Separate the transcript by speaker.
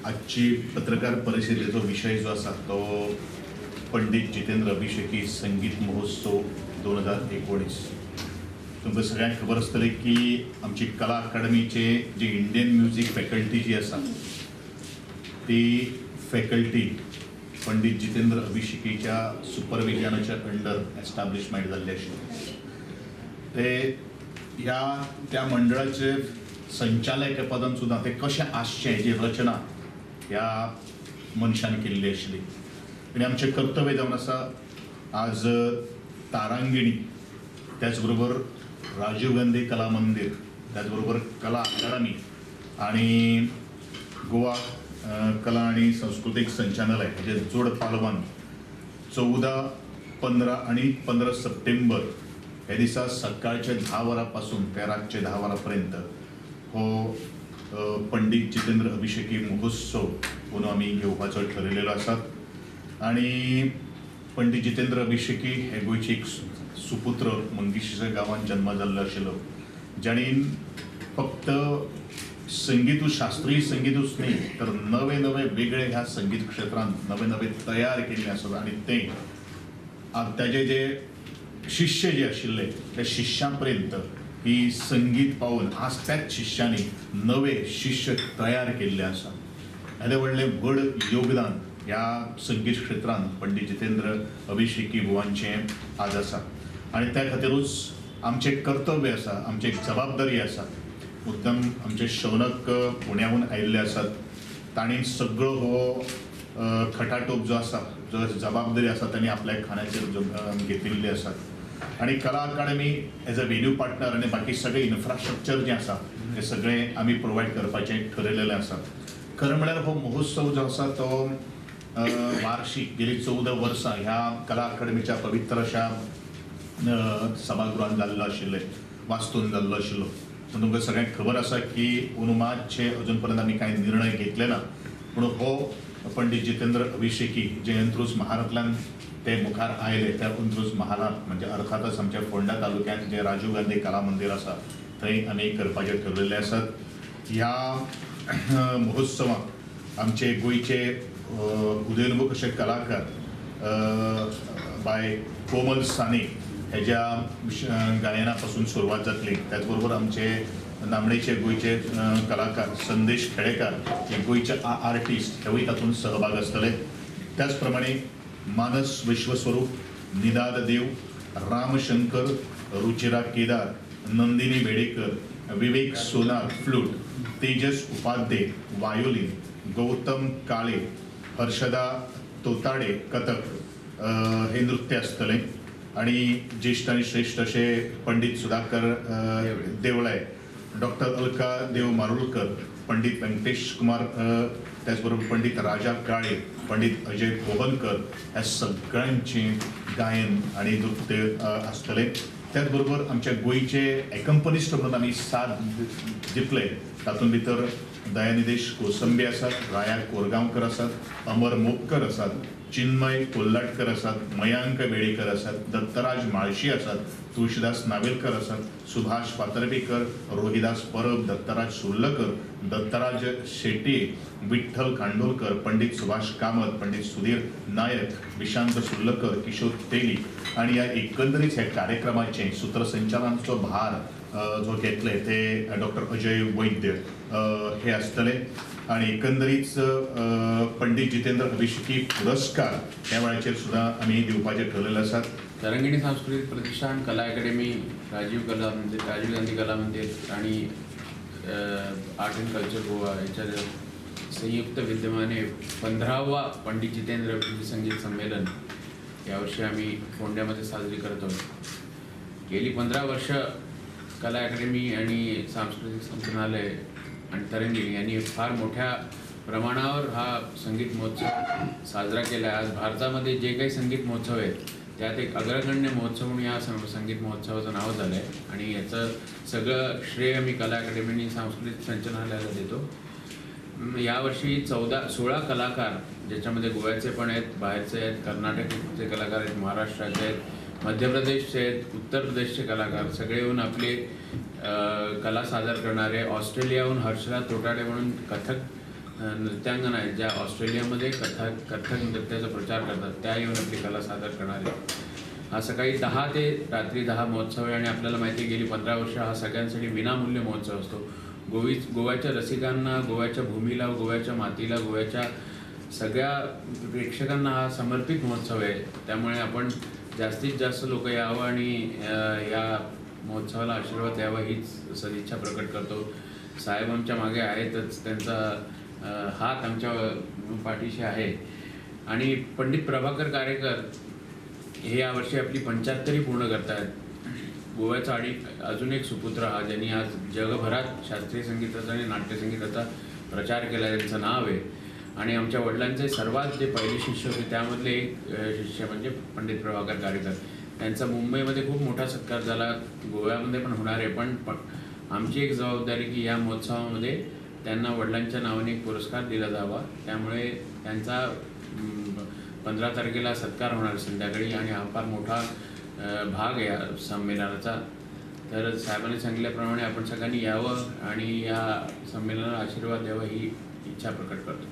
Speaker 1: आजची पत्रकार परिषदेचो विशय जो आसा तो पंडित जितेंद्र अभिषेकी संगीत महोत्सव 2019. तुमकां सगळ्यांक खबर आसतलें की आमची कला अकादमीचे जी इंडियन म्युजीक फॅकल्टी जी आसा ती फॅकल्टी पंडित जितेंद्र अभिषेकीच्या सुपरविजनाच्या अंडर एस्टाब्लिशमेंट जाल्ली आशिल्ली. ते ह्या त्या मंडळाचे संचालक पदान सुद्दां ते कशें आसचें हेजी रचना ह्या मनशान केल्ली आशिल्ली. आनी आमचें कर्तव्य जावन आसा आज तारांगिणी, त्याच बरोबर राजीव गांधी कला मंदिर, त्याच बरोबर कला अकादमी आनी गोवा कला आनी सांस्कृतीक संचालनालय हेजे जोड पालवान 14, 15 आनी 15 सप्टेंबर ह्या दिसा सकाळचे 10 वरां पासून ते रातचे 10 वरां पर्यंत हो पंडित जितेंद्र अभिषेकी महोत्सव म्हणून आमी घेवपाचो ठरयलेलो आसा. आनी पंडित जितेंद्र अभिषेकी हे गोंयचे एक सुपुत्र, मंगेशीच्या गांवांत जन्म जाल्लो आशिल्लो, जाणीन फक्त संगीतूच, शास्त्रीय संगीतूच न्ही तर नवे नवे वेगळे ह्या संगीत क्षेत्रांत नवे नवे तयार केल्ले आसात. आनी ते ताजे जे शिष्य जे आशिल्ले त्या शिष्यां पर्यंत ही संगीत पावोवन आज त्याच शिष्यांनी नवे शिष्य तयार केल्ले आसात. येदें व्हडलें व्हड योगदान ह्या संगीत क्षेत्रांत पंडित जितेंद्र अभिषेकी बुवांचें आज आसा. आनी त्या खातीरूच आमचें कर्तव्य आसा, आमची एक जबाबदारी आसा. मुद्दम आमचे शौनक पुण्याहून आयिल्ले आसात, तांणी सगळो हो खटाटोप जो आसा, जो जबाबदारी आसा तांणी आपल्या खांद्याचेर घेतिल्ली आसात. आनी Kala Akademi as a venue partner आनी बाकी सगळें इन्फ्रास्ट्रक्चर जें आसा तें सगळें आमी प्रोवायड करपाचें ठरयलेलें आसा. खरें म्हळ्यार हो महोत्सव जो आसा तो वार्षिक गेली 14 वर्सां ह्या कला अकादमीच्या पवित्र अशा सभागृहांत जाल्लो आशिल्लें, वास्तून जाल्लो आशिल्लो. पूण तुमकां सगळ्यांक खबर आसा की अंदू मातशें अजून पर्यंत आमी कांय निर्णय घेतले ना, पूण हो पंडित जितेंद्र अभिषेकी जे अंत्रूज महारांतल्यान ते मुखार आयले त्या अंत्रूज महारांत म्हणजे अर्थातच आमच्या फोंडा तालुक्यांत जे राजीव गांधी कला मंदिर आसा थंय आमी करपाचें ठरलेलें आसात. ह्या महोत्सवाक आमचे गोंयचे उदयोन्मुख अशे कलाकार बाय कोमल साने हेज्या गायना पासून सुरवात जातली. त्याच बरोबर आमचे नामणेचे गोंयचे कलाकार संदेश खेडेकार हे गोंयचे आर्टिस्ट हेवूय तातूंत सहभाग आसतले. त्याच प्रमाणे मानस विश्वस्वरूप, निदाद देव, रामशंकर, रुचिरा केदार, नंदिनी बेडेकर, विवेक सोनार फ्लूट, तेजस उपाध्ये वायोलिन, गौतम काळे, हर्षदा तोताडे कथक हे नृत्य आसतलें. आनी ज्येश्ठ आनी श्रेश्ठ अशे पंडित सुधाकर देवळे, डॉक्टर अलका देव मारुलकर, पंडित व्यंकटेश कुमार, त्याच बरोबर पंडित राजा काळे, पंडित अजय पोहनकर ह्या सगळ्यांचें गायन आनी नृत्य आसतलें. त्याच बरोबर आमच्या गोंयचे एकंपनिस्ट म्हणून आमी साथ दितले, तातूंत भितर दयानिदेश कोसंबी आसात, राया कोरगांवकर आसात, अमर मोपकर आसात, चिन्मय कोल्हाटकर आसात, मयांक वेळेकर आसात, दत्तराज म्हाळशी आसात, तुळशीदास नावेलकर आसात, सुभाष फातर्पेकर, रोहिदास परब, दत्तराज सुर्लकर, दत्तराज शेट्ये, विठ्ठल खांडोलकर, पंडित सुभाष कामत, पंडित सुधीर नायक, विशांत सुर्लकर, किशोर तेली. आनी ह्या एकंदरीत ह्या कार्यक्रमाचें सूत्रसंचालनाचो भार जो घेतले ते डॉक्टर अजय वैद्य हे आसतले. आनी एकंदरीत पंडित जितेंद्र अभिषेकी पुरस्कार ह्या वेळाचेर सुद्दां आमी दिवपाचे ठरलेले आसात.
Speaker 2: तरंगिणी सांस्कृतिक प्रतिष्ठान, कला अकादमी, राजीव कला मंदिर, राजीव गांधी कला मंदिर आणि आर्ट अँड कल्चर गोवा याच्या संयुक्त विद्यमाने 15वा पंडित जितेंद्र अभिषेकी संगीत संमेलन यावर्षी आम्ही फोंड्यामध्ये साजरी करत आहोत. गेली 15 वर्ष कला अकादमी आणि सांस्कृतिक संचालनालय आणि तरंगिणी यांनी फार मोठ्या प्रमाणावर हा संगीत महोत्सव साजरा केला आहे. आज भारतामध्ये जे काही संगीत महोत्सव आहेत त्यात एक अग्रगण्य महोत्सव म्हणून या संगीत महोत्सवाचं नाव झालं आहे आणि याचं सगळं श्रेय मी कला अकादमी आणि सांस्कृतिक संचालनालयाला देतो. यावर्षी 16 कलाकार, ज्याच्यामध्ये गोव्याचे पण आहेत, बाहेरचे आहेत, कर्नाटकचे कलाकार आहेत, महाराष्ट्राचे आहेत, मध्य प्रदेशचे आहेत, उत्तर प्रदेशचे कलाकार सगळे येऊन आपले कला सादर करणारे. ऑस्ट्रेलियाहून हर्षदा तोटाडे म्हणून कथक नृत्यांगना आहेत ज्या ऑस्ट्रेलियामध्ये कथ्थक नृत्याचा प्रचार करतात, त्या येऊन आपली कला सादर करणार आहेत. हा सकाळी 10 ते रात्री 10 महोत्सव आहे आणि आपल्याला माहिती आहे गेली 15 वर्ष हा सगळ्यांसाठी विनामूल्य महोत्सव असतो. गोव्याच्या रसिकांना, गोव्याच्या भूमीला, गोव्याच्या मातीला, गोव्याच्या सगळ्या प्रेक्षकांना हा समर्पित महोत्सव आहे. त्यामुळे आपण जास्तीत जास्त लोक यावं आणि या महोत्सवाला आशीर्वाद द्यावा हीच सदिच्छा प्रकट करतो. साहेब आमच्या मागे आहेतच, त्यांचा हात आमच्या पाठीशी आहे. आणि पंडित प्रभाकर कारेकर हे यावर्षी आपली 75 पूर्ण करतायत. गोव्याचा आणि अजून एक सुपुत्र हा, ज्यांनी आज जगभरात शास्त्रीय संगीताचा आणि नाट्यसंगीताचा प्रचार केला, त्यांचं नाव आहे. आणि आमच्या वडिलांचे सर्वात जे पहिले शिष्य होते त्यामधले एक शिष्य म्हणजे पंडित प्रभाकर कारेकर. त्यांचा मुंबईमध्ये खूप मोठा सत्कार झाला, गोव्यामध्ये पण होणार आहे. पण आमची एक जबाबदारी की या महोत्सवामध्ये त्यांना वडिलांच्या नावाने एक पुरस्कार दिला जावा. त्यामुळे त्यांचा 15 तारखेला सत्कार होणार संध्याकाळी आणि हा फार मोठा भाग आहे या संमेलनाचा. तर साहेबांनी सांगितल्याप्रमाणे आपण सगळ्यांनी यावं आणि या संमेलनाला आशीर्वाद द्यावा ही इच्छा प्रकट करतो.